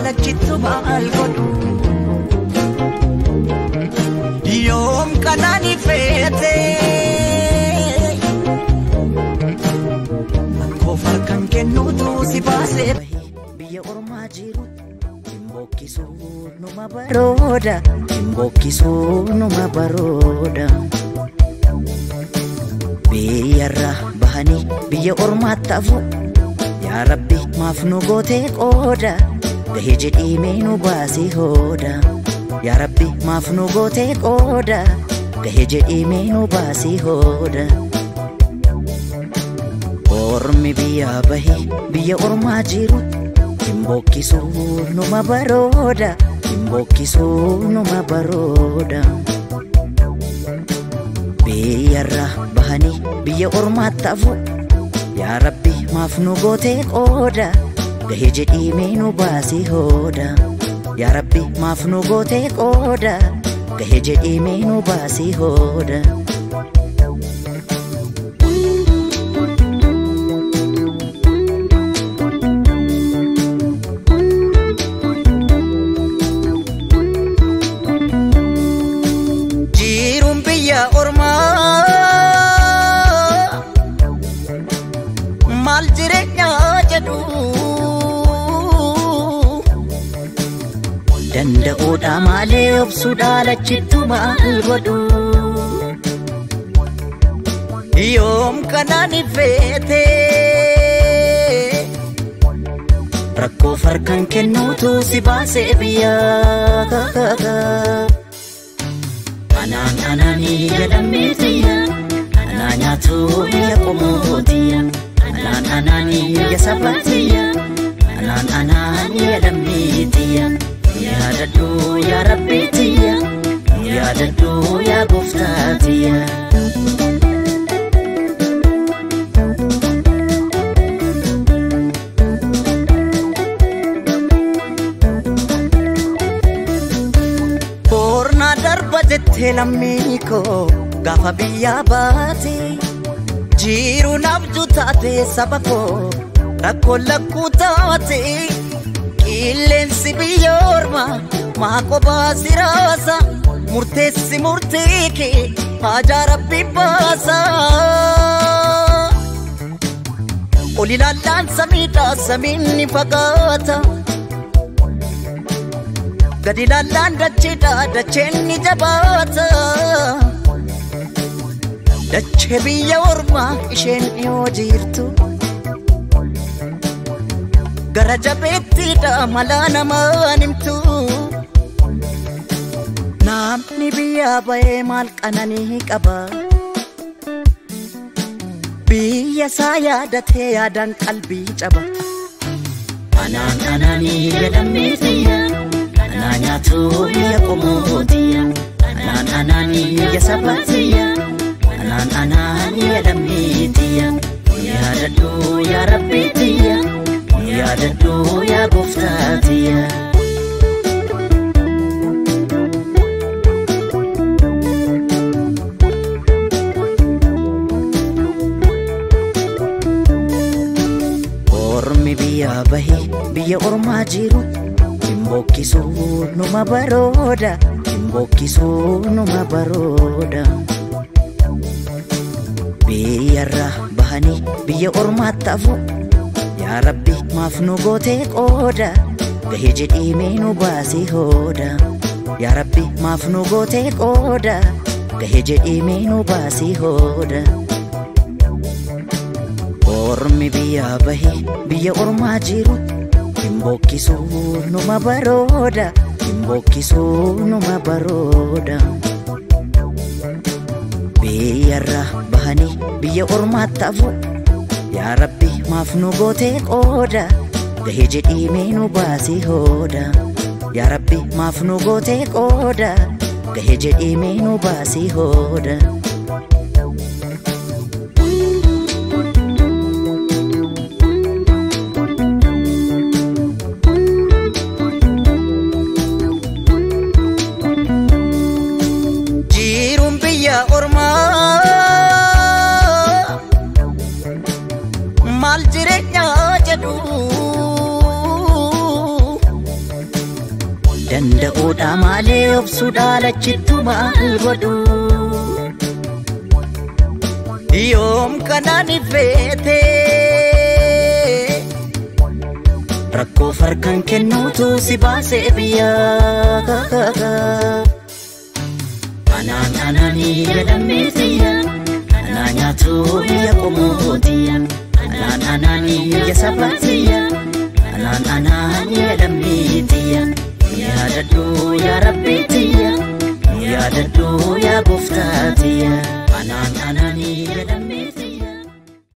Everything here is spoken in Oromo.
lachittu maal godhu yoom kanaan feete rakkoof harkaan kennuutu si baasee biyya ormaa jiru Kimbokkisuu numa barooda Kimbokkisuu numa barooda Biyyarra bahanii biyya ormaatti hafu yaa Rabbi maaf nu gootee qooda gahee jedhii mee nu baasii hooda yaa Rabbi maaf nu gootee qooda gahee jedhii mee nu baasii hooda Ormi biyya bahee biyya ormaa jiru Kimbokkisuu numa barooda Kimbokkisuu numa barooda Biyyarra bahanii biyya ormaatti hafu yaa Rabbi maaf nu gootee qooda gahee jedhii mee nu baasii hooda yaa Rabbi maaf nu gootee qooda gahee jedhii mee nu baasii hooda. Jiruun biyya ormaa maal jireenya jedhu danda'uudha malee obsuudha lachittu maal godhu yoom kanaan feete rakkoof harkaan kennuutu si baasee biyya. Anaan anaanii jedhameetiya anaa nyaatu biyya qomootiya anaan anaanii ya sabatiya anaan anaanii jedhameetiya yaadadhu yaa Rabbiitiya yaadadhu yaa Gooftaatiya. Jettee lammii koo gaafa biyyaa baate jiruun abjuu taate saba koo rakkoo lakkuu taate qilleensi biyya ormaa maa qophaa si raasa murteessi murtee kee haajaa Rabbi baasa. Ol ilaallaan samiidha samiin ni fagaata. Gadi ilaallaan dacheedha dacheen ni jabaata. Dachee biyya ormaa isheen dhiyoo jirtu gara jabeettiidha malaa namaan himtu. Namni biyya ba'ee maal qananii qaba biyya isaa yaadatee yaadaan qalbii caba. Anaan anaanii jedhameetiya anaa nyaatu biyya qomootiya anaan anaanii ya sabatiya anaan anaanii jedhameetiya yaadadhu yaa Rabbiitiya yaadadhu yaa Gooftaatiya. Ormi biyya bahee biyya ormaa jiru Kimbokkisuu numa barooda Kimbokkisuu numa barooda Biyyarra bahanii biyya ormaatti hafu yaa Rabbi maaf nu gootee qooda gahee jedhii mee nu baasii hooda yaa Rabbi maaf nu gootee qooda gahee jedhii mee nu baasii hooda. Ormi biyya bahee biyya ormaa jiru Kimbokkisuu numa barooda Kimbokkisuu numa barooda Biyyarra bahanii biyya ormaatti hafu yaa Rabbi maaf nu gootee qooda gahee jedhii mee nu baasii hooda yaa Rabbi maaf nu gootee qooda gahee jedhii mee nu baasii hooda. Jiruun biyya ormaa maal jireenya jedhu. Danda'uudha malee obsuudha lachittu maal godhu. Yoom kanaan ifeete rakkoo farkan kennuutu si baasee biyyaa. Anaan anaanii jedhameetiyya, anaa nyaatu biyya qomootiyya. Anaan anaanii ya sabaatiyya, anaan anaanii jedhameetiyya. Nu yaadadhu yaa rabbiitiyya, nu yaadadhu yaa gooftaatiyya. Anaan anaanii jedhameetiyya.